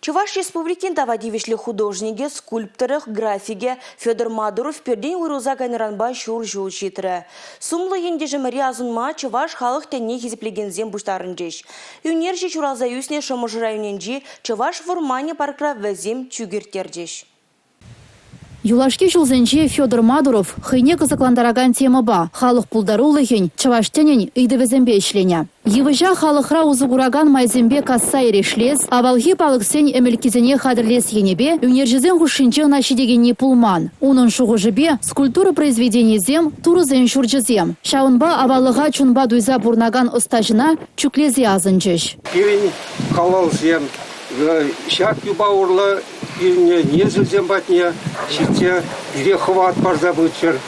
Чӑваш Республикин тава тивӗҫлӗ художникӗ, скульпторӗ, графикӗ Федор Мадуров пиртен уйрӑлса кайнӑранпа ҫур ҫул ҫитрӗ. Сумлӑ ентешӗмӗре асӑнма чӑваш халӑх тӗнне хисеплекенсем пуҫтарӑнчӗҫ. Ӳнерҫӗ ҫуралса ӳснӗ Шӑмӑршӑ районӗнчи Чӑваш вӑрманӗ паркра вӗсем чӳк ирттерчӗҫ. Юлашки ҫулсенче Федор Мадуров хӑйне кӑсӑклантаракан темӑпа, халӑх пултарулӑхӗн, чӑваш тӗнӗн ыйтӑвӗсемпе ӗҫленӗ. Йывӑҫа халӑхра усӑ куракан майсемпе касса эрешлес, авалхи палӑксен ӗмӗлкисене хатӗрлес енӗпе ӳнерҫӗсен хушшинче ӑна ҫитекенни пулман. Унӑн шухӑшӗпе, скульптура произведенийӗсем, турӑсен ҫурчӗсем. Ҫавӑнпа аваллӑха чунпа туйса пурӑнакан ӑстаҫӑна чӳклесе асӑнчӗҫ. Пирӗн халалсем ҫак юпа урлӑ пирӗн несӗлсем патне ҫитсе пире хӑват парса пыччӑр,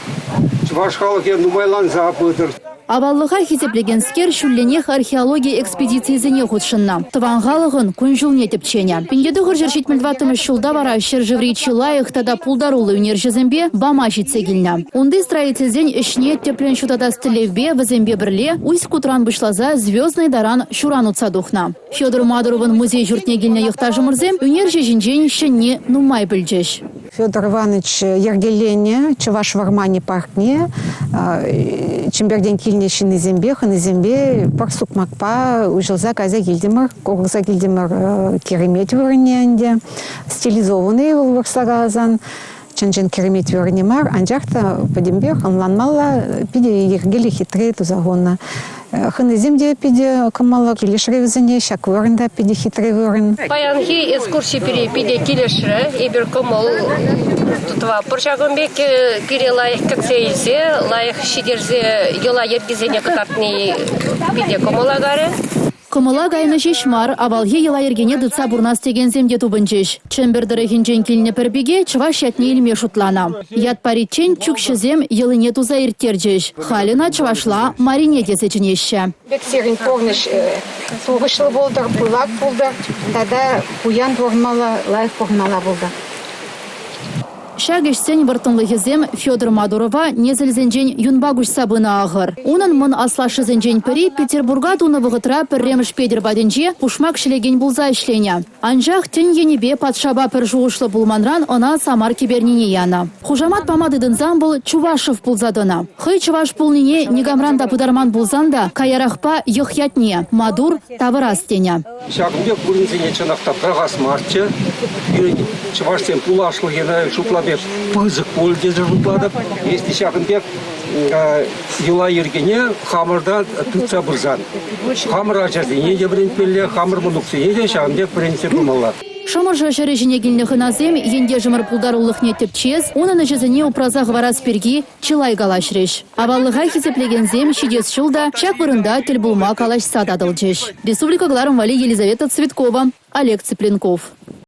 чӑваш халӑхӗ нумайланса пытӑр. Аваллӑха хисеплекенскер ҫулленех археологи экспедицийӗсене хутшӑннӑ, тӑван халӑхӑн кун-ҫулне тӗпченӗ. 1974 ҫулта вара ҫӗршыври чи лайӑх тата пултаруллӑ ӳнерҫӗсемпе БАМа ҫитсе килнӗ. Унти строительсен ӗҫне тӗплӗн ҫутатас тӗллевпе вӗсемпе пӗрле Усть-Кутран пуҫласа Звездный таран ҫуран утса тухнӑ. Федор Мадуровӑн музей ҫуртне килнӗ йӑхташӑмӑрсем ӳнерҫӗ ҫинчен ҫӗнни нумай пӗлчӗҫ. Федор Иванович йӗркеленӗ Чӑваш вӑрманӗ паркне Чӗмпӗртен килнӗ ҫыннисемпе, хӑнисемпе пӗр сукмакпа уҫӑлса кайса килтӗмӗр, курса килтӗмӗр Киремет вырӑнне ӗнтӗ. Стилизованный вӑл вырӑсла каласан. Чӑн-чӑн Киремет вырӑнӗ мар, анчах та пӗтӗмпех ӑнланмалла, питӗ йӗркеллӗ хитре туса хунӑ. Хӑнисем те питӗ кӑмӑллӑ килӗшрӗ вӗсене, ҫак вырӑн та питӗ хитре вырӑн. Паянхи экскурси пире питӗ килӗшрӗ. Эпир кӑмӑл тӑватпӑр ҫакӑн пек пире лайӑх кӗтсе илсе, лайӑх ҫитерсе йӑла-йӗркесене кӑтартни питӗ кӑмӑла карӗ. Кӑмӑла кайнӑ ҫеҫ мар, авалхи йӑла-йӗркене тытса пурӑнас текенсем те тупӑнчӗҫ. Чӗмпӗр тӑрӑхӗнчен килнӗ пӗр пике чӑваш ятне илме шутланӑ. Ят париччен чӳкҫӗсем йӑлине туса ирттерчӗҫ. Халь ӑна чӑвашла Марине тесе чӗнеҫҫӗ. Пек сирӗн пурнӑҫ тухӑҫлӑ пултӑр, пылак пултӑр тата пуян пурӑнмалла, лайӑх пурӑнмалла пултӑр. Ҫак ӗҫсен вӑрттӑнлӑхӗсем Федор Мадурова несӗлсенчен юнпа куҫса пынӑ ахӑр. Унӑн мӑн аслашшӗсенчен пӗри Петербурга тунӑ вӑхӑтра пӗрремӗш Петӗр патӗнче пушмак ҫӗлекен пулса ӗҫленӗ. Анчах тӗн енӗпе патшапа пӗр шухӑшлӑ пулманран ӑна Самар кӗпернине янӑ. Хушамат пама тытӑнсан вӑл Чувашев пулса тӑнӑ. Хӑй чӑваш пулнине никамран та пытарман пулсан та каярахпа йӑх ятне, Мадур, тавӑрас тенӗ. Ҫакӑн пек вырӑнсене чӑнах та пӑрахас марччӗ. Пирӗн чӑвашсен пуласлӑхӗ шутлап эп пысӑк пуль тесе шутлатӑп. Если ҫакӑн пек йӑла-йӗркене хамӑрта тытса пырсан, хамӑр ачасене те вӗрентмелле, хамӑр мӑнуксене те ҫавӑн пек вӗрентсе пымалла. Шӑмӑршӑ ҫӗрӗ ҫине килнӗ хӑнасем ентешӗмӗр пултарулӑхне тӗпчес, унӑн ӗҫӗсене упраса хӑварас пирки чылай калаҫрӗҫ. Аваллӑха хисеплекенсем ҫитес ҫул та ҫак вырӑнта тӗл пулма калаҫса татӑлчӗҫ. Республика кӑларӑм валли Елизавета Цветкова, Олег Цыпленков.